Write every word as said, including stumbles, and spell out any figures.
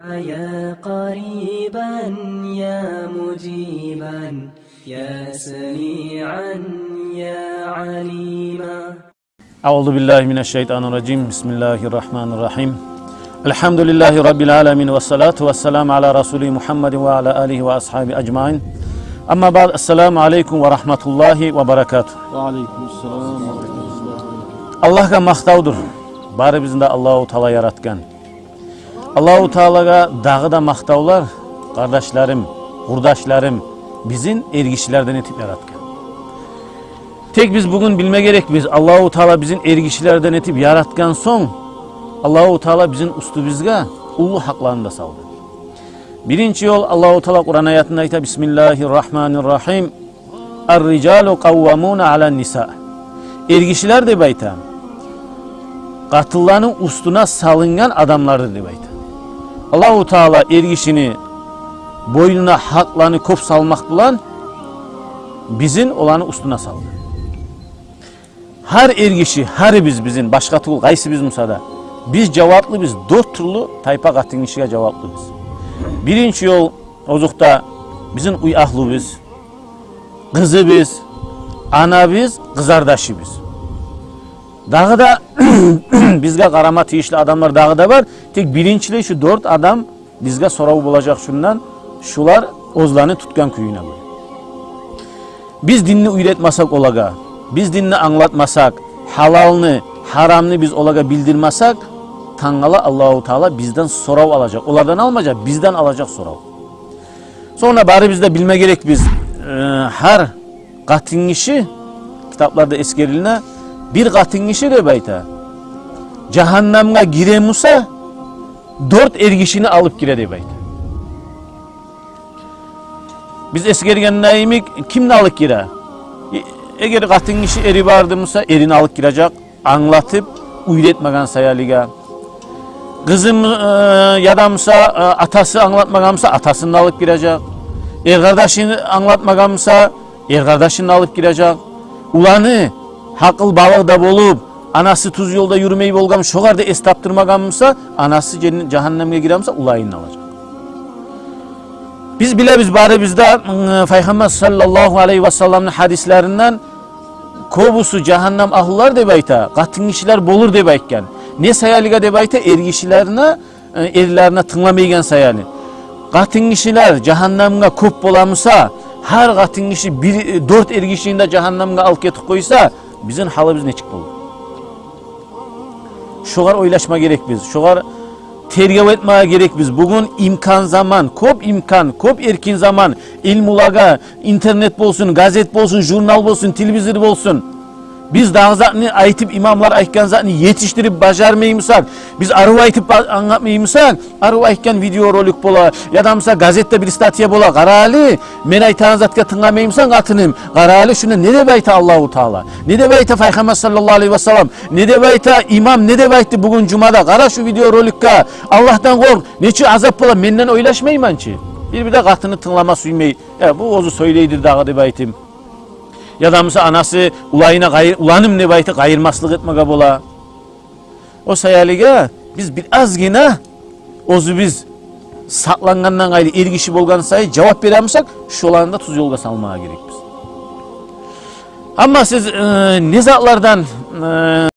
يا قريبا يا مجيبا يا سميعا يا عليما. أعوذ بالله من الشيطان الرجيم. بسم الله الرحمن الرحيم. الحمد لله رب العالمين، والصلاة والسلام على رسوله محمد وعلى آله وأصحابه أجمعين. أما بعد، السلام عليكم ورحمة الله وبركاته. وعليكم السلام ورحمة الله وبركاته. Аллагьгъа макътавдур, барыбызны да Аллагьу Таала яратгъан. Аллагьу Таалагъа дагъы да макътавлар, къардашларым, къурдашларым, бизин эргишилерден этип яратгъан. Тек биз бугюн билме герекбиз, Аллагьу Таала бизин эргишилерден этип яратгъан сонг, Аллагьу Таала бизин уьстюбюзге уллу гьакъланы да салды. Биринчи ёл, Аллагьу Таала Къуран аятында айта: بسم الله الرحمن الرحيم. الرجال قوامون على النساء. Эргишилер, деп айта, къатынланы уьстюне салынгъан адамлардыр, деп айта. Аллагьу Таала эргишини бойнуна гьакъланы кёп салмакъ булан бизин оланы уьстюне салды. Гьар эргиши, гьарибиз, бизин, башгъа тюгюл, къайсыбыз буса да, биз жаваплыбыз, дёрт тюрлю тайпа къатынгишиге жаваплыбыз. Биринчи ёл, озокъда, бизин уьй агьлюбюз, къызыбыз, анабыз, къызардашыбыз. Дагъы да бизге къарама тийишли адамлар дагъы да бар. Тек биринчилей шу дёрт адам бизге сорав болажакъ шундан, шулар оьзлени тутгъан кююне гёре. Биз динни уьйретмесек олагъа, биз динни англатмасакъ, гьалалны, гьарамны биз олагъа билдирмесек, тангала Аллагьу Таала бизден сорав алажакъ. Олардан алмажакъ, бизден алажакъ сорав. Сонг да барыбыз да билме герекбиз, э, гьар къатынгиши, китапларда эсгерилине, бир къатынгиши, деп айта, жагьаннамгъа гире буса, дёрт эргишини алып гире, деп айта. Биз эсгергенде йимик, кимни алып гире? Э-, эгер къатынгиши эри бар эди буса, эрин алып гирежек, англатып уьйретмеген саялыгъа. Къызын, э, яда буса, э, атасы англатмагъан буса, атасын да алып гирежек. Эркъардашын англатмагъан буса, эркъардашын да алып гирежек. Уланы гьакъыл балыкъ да болуп, анасы тюз ёлда юрюмей болгъан, шогъар да эс тапдырмагъан буса, анасы жен-, жагьаннамгъа гире буса, уланын да алажакъ. Биз билебиз барыбыз да, м, Пайхаммар саллаллагьу алайгьи васалламны гьадислеринден, кёбюсю жагьаннам агьлулар, деп айта, къатынгишилер болур деп айтгъан. Не саялыгъа деп айта? Эргишилерине, э, эрлерине тынгламайгъан саялы. Къатынгишилер жагьаннамгъа кёп бола буса, гьар къатынгиши бир, э, дёрт эргишини де жагьаннамгъа алып гетип къойса, бизин гьалыбыз нечик болур? Шогъар ойлашма герекбиз, шогъар тергев этме герекбиз. Бугюн имкан заман, кёп имкан, кёп эркин заман, илмулагъа, интернет болсун, газет болсун, журнал болсун, телевизор болсун. Биз дагъы затны айтып, имамлар айтгъан затны етишдирип бажармай бусакъ, биз арив айтып ба-, англатмай бусакъ, арив айтгъан видеоролик бола, яда буса газетде бир статья бола, къара гьали, мен айтагъан затгъа тынгламай бусанг, къатыным, къара гьали, шунда не деп айта Аллагьу Таала, не деп айта Пайхаммар саллаллагьу алайгьи васаллам, не деп айта имам, не деп айтды бугюн жумада, къара шу видеороликге, Аллагьдан къоркъ, нечик азап бола, менден ойлашмайман чы. Бир-бирде къатыны тынглама сюймей, э, бу оьзю сёйлейдир дагъы деп айтып. Яда буса анасы уланына къайыр-, уланым деп айтып къайырмаслыкъ этмеге бола. О саялыгъа биз бир азгъына оьзюбюз сакълангъандан къайры, эргиши болгъан сайын жавап бере бусакъ, шоланы да тюз ёлгъа салмагъа герекбиз. Амма сиз, э, не затлардан, э,